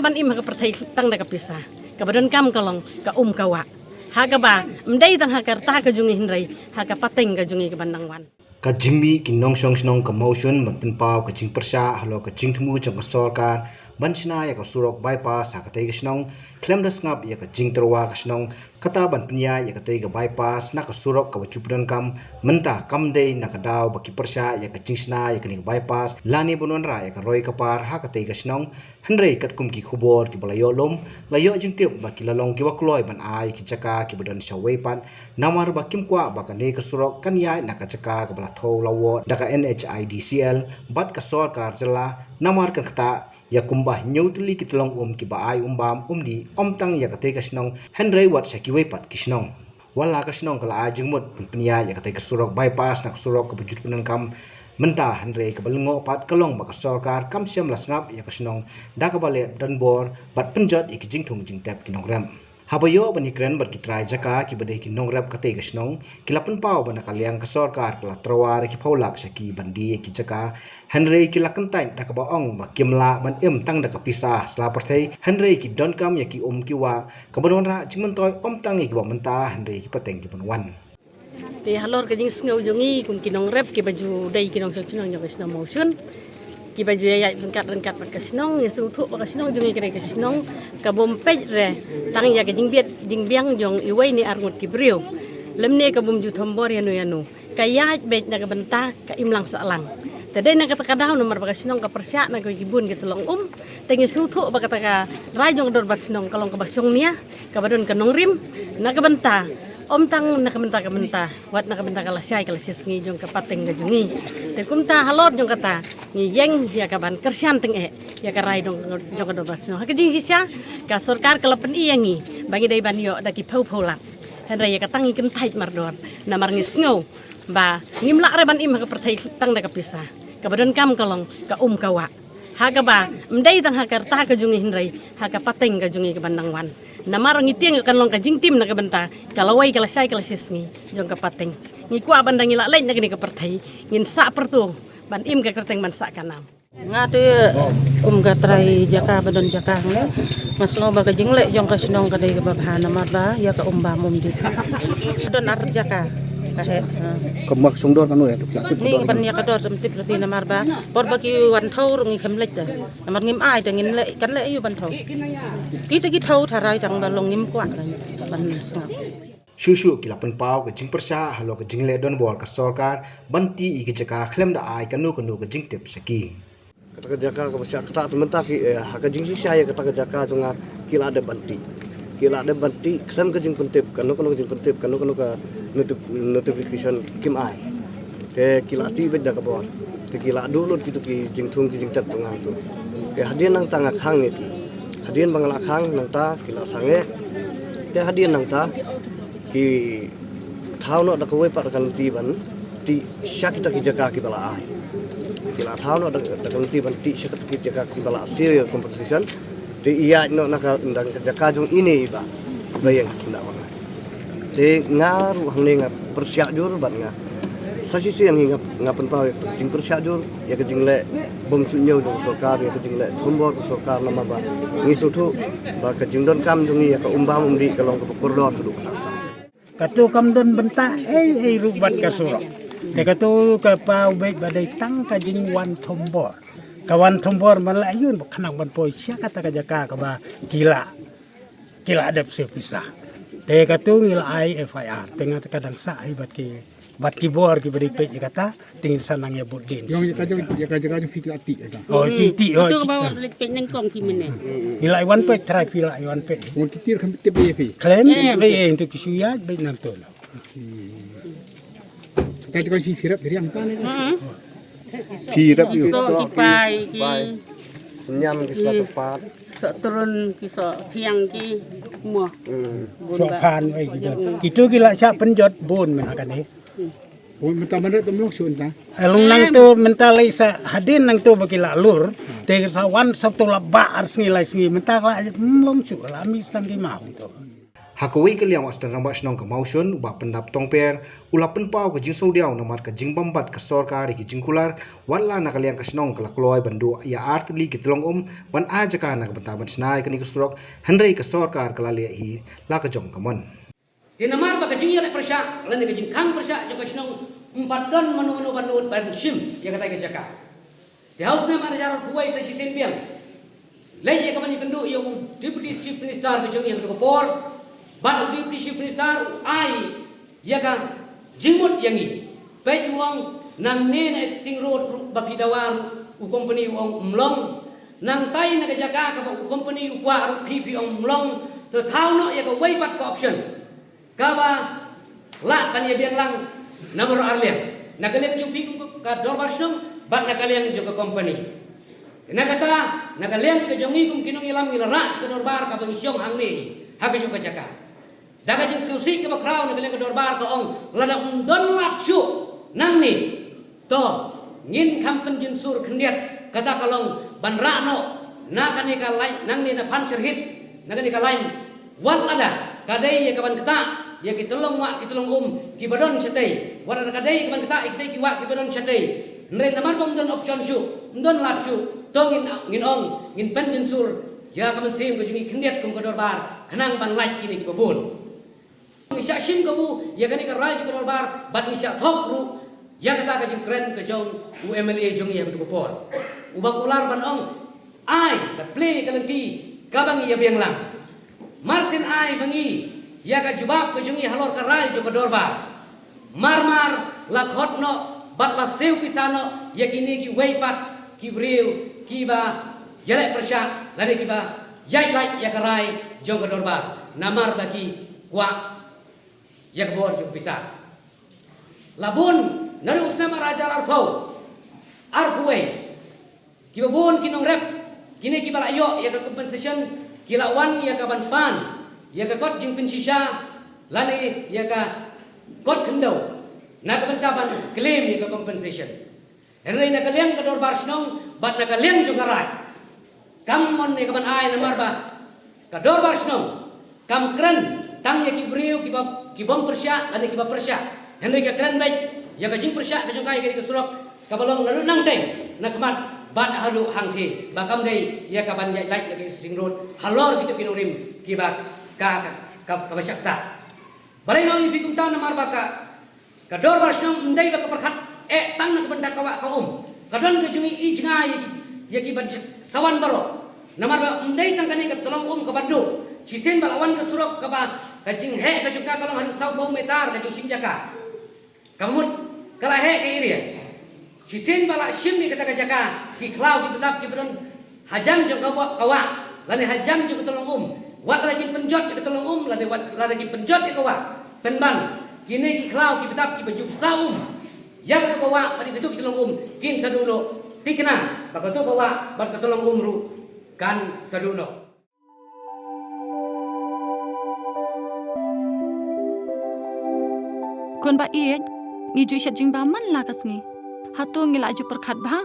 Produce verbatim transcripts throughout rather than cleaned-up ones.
Ban im ha ka pyrthei tang da ka pisa. Kaba donkam ka long ka um ka wah. Ha kaba ym dei tang ha ka rta ka jong ngi hynrei ha ka pateng ka jong ngi kaban nang wan. Ka jingmih ki nongshong shnong ka Mawshun ban pynpaw ka jingpyrshah halor ka jingthmu jong ka sorkar ban shna ïa ka surok bypass ha katei ka shnong, khlem da sngap ïa ka jingtyrwa ka shnong, kata ban pynïaid ïa katei ka bypass na ka surok kaba ju pyndonkam mynta, kam dei na ka daw ba ki pyrshah ïa ka jingshna ïa kane ka bypass lane ban wanrah ïa ka roi ka par ha katei ka shnong. Hynrei katkum ki khubor kiba la ïoh lum, la ïoh jingtip ba ki la long kiba kloi ban ai ki jaka kiba don shawei pat, namar ba kim kwah ba kane ka surok kan ïaid na ka jaka kaba la thew la wad da ka N H I D C L bad ka sorkar jylla, namar kan ktah ïa kumba hynñiew tylli ki tyllong um kiba ai um bam um dih, ym tang ïa katei ka shnong hynrei wat sha kiwei pat ki shnong. Wat la ka shnong ka la ai jingmut ban pynïaid ïa katei ka surok bypass na ka surok kaba ju pyndonkam mynta, hynrei kaba lyngngoh pat ka long ba ka sorkar kam shym la sngap ïa ka shnong da kaba leh donbor bad pynjot ïa ki jingthung jingtep ki nongrep. Haba ïoh ban ïakren bad ki trai jaka kiba dei ki nongrep katei ka shnong, ki la pynpaw ba na ka liang ka sorkar ka la tyrwa da ki phew lak sha ki ban die ïa ki jaka, hynrei ki la kyntait da kaba ong ba kim lah ban im tang da ka pisa sla pyrthei, hynrei ki donkam ïa ki um ki wah, kaba wanrah jingmyntoi ym tang ïa kiba mynta hynrei ki pateng kiban wan. Te halor ka jingsngew jong ngi kum ki nongrep kiba ju dei ki nongshong shnong jong ka shnong Mawshun, kiba ju ïaid ryngkat ryngkat bad ka shnong, ngi sngewthuh ba ka shnong jong ngi ka dei ka shnong ka bym peit re tang ïa ka jingbiang jong iwei ne arngut ki briew, lymne ka bym ju thombor ïano ïano. Ka ïaid beit na ka bynta ka imlang sahlang. Te dei na kata ka daw namar ba ka shnong ka pyrshah na kiwei ki bun ki tyllong um, te ngi sngewthuh ba kata ka rai jong ka dorbar shnong ka long kaba shongnia, kaba don ka nongrim na ka bynta, ym tang na ka bynta ka bynta, wat na ka bynta ka lashai ka lashisngi jong ka pateng ka jong ngi. Te kumta halor jong kata ngi ïeng ïa kaban kyrshan tyngeh ïa ka rai jong jong ka dorbar shnong. Ha ka jingshisha ka sorkar ka la pyni ïa ngi ba ngi dei ban ïoh da ki phew phew lak, hynrei ïa kata ngi kyntait mardor namar ngi sngew ba ngim lah re ban im ha ka pyrthei tang da ka pisa. Kaba donkam ka long ka um ka wah. Ha kaba ym dei tang ha ka rta ka jong ngi hynrei ha ka pateng ka jong ngi kaban nang wan. Namar ngi tieng kan long ka jingtim na ka bynta ka lawei ka lashai ka lashisngi jong ka pateng. Ngi kwah ban da ngi lah leit na kane ka pyrthei ngin sah pyrto ban im ka kyrteng ban sah ka nam. Nga te um ka trai jaka ba don jaka hangne. Nga sngew ba ka jingleh jong ka shnong ka dei kaba bha namar ba ïa ka um bam um dih. Don ar jaka. Ka heh. Ha. Ka mak shong dor kano ïa, ka tip ni ka ban dor ïa ka dor tam tip lagi namar ba por ba ki wan thew ruh ngi khlem leit te. Namar ngim ai te ngin leh kan leh ïa u ban thew. Kita ki thew tharai tang ba long ngim kwah kan ban sngap. Shuh shuh ki la pynpaw ka jingpyrshah halor ka jingleh donbor ka sorkar ban tih ïa ki jaka khlem da ai kano kano ka jingtip sha ki. Kata ka jaka kaba shah ktah te mynta ki, eh, ha ka jingshisha ïa kata ka jaka jong nga ki la dep ban tih. Ki la dep ban tih khlem ka jingpyntip, kano kano ka jingpyntip, kano kano ka noti-, notification kim ai. Te ki la tih beit da ka bor. Te ki la duh lut kito ki jingthung ki jingtep jong nga tu. Te hadien nangta nga khang ïa ki. Hadien ba nga la khang nangta ki la sangeh. Te hadien nangta ki thaw noh da kawei pat da ka lynti ban tih sha kita ki jaka kiba la ai. Ki la thaw noh da, da ka lynti ban tih sha kita ki jaka kiba la siew ïa compensation. Te ïaid noh na ka, na ka jaka jong ine iba, iba ïeng ha syndah ba nga. Te nga ruh hangne nga pyrshah jur bad nga sa shisien hi nga, nga pynpaw ïa ka jingpyrshah jur ïa ka jingleh bym shu ñiew jong ka sorkar, ïa ka jingleh thombor ka sorkar namar ba ngi sngewthuh ba ka jingdonkam jong ngi ïa ka um bam um dih ka long kaba kordor haduh katta. Kato kam don bynta ei ei ruh bad ka surok. Te kato ka paw beit ba dei tang ka jingwan thombor. Ka wan thombor man la ïun ba khnang ban poi sha kata ka jaka kaba ki la, ki la dep siew pisa. Te kato ngi la ai F I R. Te nga te ka dang sah hi bad ki, bad ki bor kiba dei peit ïa kata. Te ngin sa nang ïa bud din. Jong ïa ka jong, ïa ka jaka jong phi ki la tih ïa ka. Oh, ki tih, oh. Ito ki ba wat leit peit nyngkong phi mynne. Phi la wan peit, trai phi la wan peit. Ngon ki tir kham tip ïa phi. Khlem, eh, eh, eh, ito ki shu ïaid beit nangto. Ka jaka phi, phi rep phi riang ta ne. Hmm. Phi rep ïa. Ki soh, ki pai, ki. Pai. Synñiam ki sla, hmm, tu pat. Soh trun, ki soh thiang, ki mo. Hmm. Bun ba. Soh phan, eh, ki don. Hmm. Kito ki la shah pynjot bun mynta kane. Hmm. Oh, mynta ban ret ym long shuh mynta. Eh, long nangto mynta lei sa hadien nangto ba ki la lur. Te sa wan sa to la ba ar sngi lai sngi mynta la ym long shuh la mih sa ki mau to. Ha kawei ka liang, u Assistant Rangbah Shnong ka Mawshun, u Bah Pyndap Tongper, u la pynpaw ka jingsngewdiaw namar ka jingbam bat ka sorkar ïa ki jingkular, wat la na ka liang ka shnong ka la kloi ban duh ïa ar tylli ki tyllong um ban ai jaka na ka bynta ban shna ïa kane ka surok, hynrei ka sorkar ka la leh hi la ka jong ka mon. Te namar ba ka jingïaleh pyrshah lane ka jingkhang pyrshah jong ka shnong ym pat don mano mano ban nud ban shim ïa katai ka jaka. Te ha u snem ar hajar arphew wei sa shisien biang, leit ïa ka ban ïakynduh ïa u Deputy Chief Minister ka jong ngi ha kato ka por, bad u Deputy Chief Minister u ai ïa ka jingmut ïa ngi. Peit, u ong, nangne na Existing Road ruh ba phi dawa ruh, u company u ong ym long. Nangtai na ka jaka kaba u company u kwah ruh phi, phi ong ym long. To thaw noh ïa kawei pat ka option kaba lah ban ïa biang lang na baroh ar liang, na ka liang jong phi kum ka dorbar shnong bad na ka liang jong ka company. Na kata, na ka liang ka jong ngi kum ki nongïalam ngi la rah sha ka dorbar kaba ngi shong hangne ha kajuh ka jaka. Da ka jingsngewsih kaba khraw na ka liang ka dorbar ka ong, lada ym don lad shuh nangne, to ngin kham pynjynsur khyndiat, kata ka long ban rah noh na kane ka lain, nangne na Phan Syrhit, na kane ka lain. Wat lada ka dei ïa ka ban ktah ïa ki tyllong wah ki tyllong um kiba don shatei, wat lada ka dei ïa ka ban ktah ïa kitei ki wah kiba don shatei, hynrei namar ba ym don option shuh, ym don lad shuh, to ngin, ngin ong ngin pynjynsur ïa ka mynsiem ka jong ngi khyndiat kum ka dorbar khnang ban lait kine kiba bun. Ngi shah shim kabu ïa kane ka rai jong ka dorbar bad ngi shah thok ruh ïa kata ka jingkren ka jong u M L A jong ngi ha kato ka por, uba kular ban ong, ai, bad plie ka lynti kaba ngi ïa biang lang. Mar shen ai ma ngi ïa ka jubab ka jong ngi halor ka rai jong ka dorbar. Mar mar la khot noh bad la siew pisa noh ïa kine kiwei pat ki briew kiba ïaleh pyrshah lane kiba ïaid lait ïa ka rai jong ka dorbar namar ba ki kwah ïa ka bor jong ka pisa. La bun naduh u snem ar hajar arphew, arphew wei, kiba bun ki nongrep, kine kiba la ïoh ïa ka compensation, ki la wan ïa ka ban pan ïa ka kot jingpynshisha lane ïa ka kot khyndew na ka bynta ban claim ïa ka compensation. Hynrei na ka liang ka dorbar shnong bad na ka liang jong ka rai, kam mon ïa ka ban ai namar ba ka dorbar shnong kam kren tang ïa ki briew kiba, ki bym pyrshah lane kiba pyrshah, hynrei ka kren beit ïa ka jingpyrshah ka jong ka ïa ka surok kaba long naduh nangtei na khmat bad haduh hangtei, ba kam dei ïa ka ban ïaid lait ïa ka Existing Road halor kito ki nongrim kiba ka, ka, ka, kaba shah ktah. Balei nga ong ïa phi kumta? Namar ba ka Ka dorbar shnong ym dei ba ka pyrkhat eh tang na ka bynta ka wah ka um. Ka don ka jong i jngai ïa ki, ïa ki ban sa wan baroh. Namar ba ym dei tang kane ka tyllong um ka ban duh. Shisien ba la wan ka surok kaba ka jingheh ka jong ka ka long haduh sawphew meter ka jingshim jaka. Kaba mut ka la heh ka area. Shisien ba la shim ïa kata ka jaka, ki khlaw ki btap kiba don hajan jong ka wah, ka wah, lane hajan jong ka tyllong um. Wat lada kin pynjot ïa ka tyllong um, lane wat lada kin pynjot ïa ka wah, pynban kine ki khlaw ki btap kiba ju pynsaw um ïa kato ka wah bad ïa kato ki tyllong um, kin sa duh noh. Thikna ba kato ka wah bad ka tyllong um ruh kan sa duh noh. Khun ba ïeit, ngi ju shet jingbam man la ka sngi. Hato ngi la ju pyrkhat bha?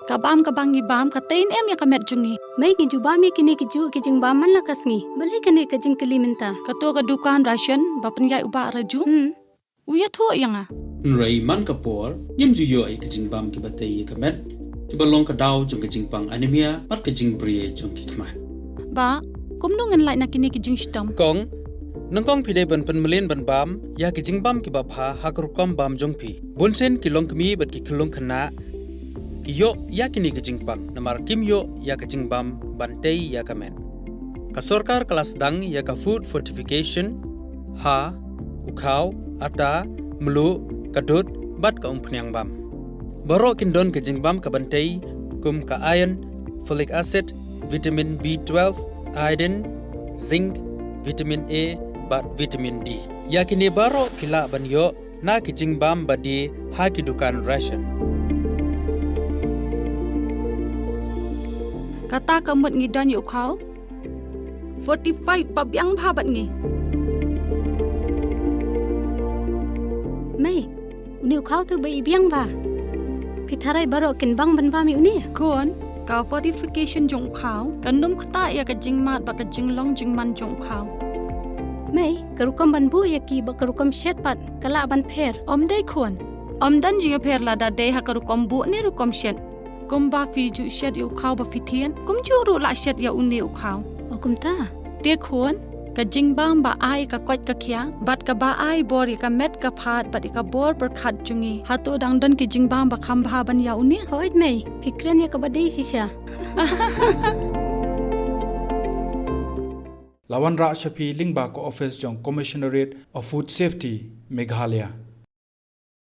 Ka bam kaba ngi bam ka tei ne em ïa ka met jong ngi? Mei, ngi ju bam ïa kine ki ju ki jingbam man la ka sngi. Balei kane ka jingkylli mynta? Kato ka dukan ration ba pynïaid u Bah Raju. Hmm. U ïathuh ïa nga. Hynrei man ka por ngim ju ïoh ïa ka jingbam kiba tei ïa ka met, kiba long ka daw jong ka jingpang anemia bad ka jingbri jong ki khmat. Bah, kumno ngin lait na kine ki jingshitom? Kong, nyngkong phi dei ban pynmlien ban bam ïa ki jingbam kiba bha ha ka rukom bam jong phi. Bun sien ki longkmie bad ki khyllung khynnah ki ïoh ïa kine ki jingpang namar kim ïoh ïa ka jingbam ban tei ïa ka met. Ka sorkar ka la sdang ïa ka food fortification ha u khaw, ata, mluh, ka dud bad ka umphniang bam. Baroh kin don ka jingbam ka ban tei kum ka iron, folic acid, vitamin B twelve, iodine, zinc, vitamin A bad vitamin D. Ïa kine baroh phi lah ban ïoh na ki jingbam ba die ha ki dukan ration. Kata ka mut ngi don ïa u khaw fortified ba biang bha bad ngi. Mei, une u khaw te ba i biang bha. Phi tharai baroh kin bang ban bam ïa une? Khun, ka fortification jong u khaw kan ym ktah ïa ka jingmad bad ka jinglong jingman jong u khaw. Mei, ka rukom ban buh ïa ki bad ka rukom shet pat ka lah ban pher? Ym dei khun. Ym don jingïapher lada dei ha ka rukom buh ne rukom shet. Kumba phi ju shet ïa u khaw ba phi thied, kumjuh ruh lah shet ïa une u khaw. O kumta. Te khun, ka jingbam ba ai ka koit ka khiah bad kaba ai bor ïa ka met ka phad bad ïa ka bor pyrkhat jong ngi, hato dang don ki jingbam ba kham bha ban ïa une? Hooid mei, phi kren ïa kaba dei shisha. La wanrah sha phi lyngba ka office jong Commissionerate of Food Safety, Meghalaya.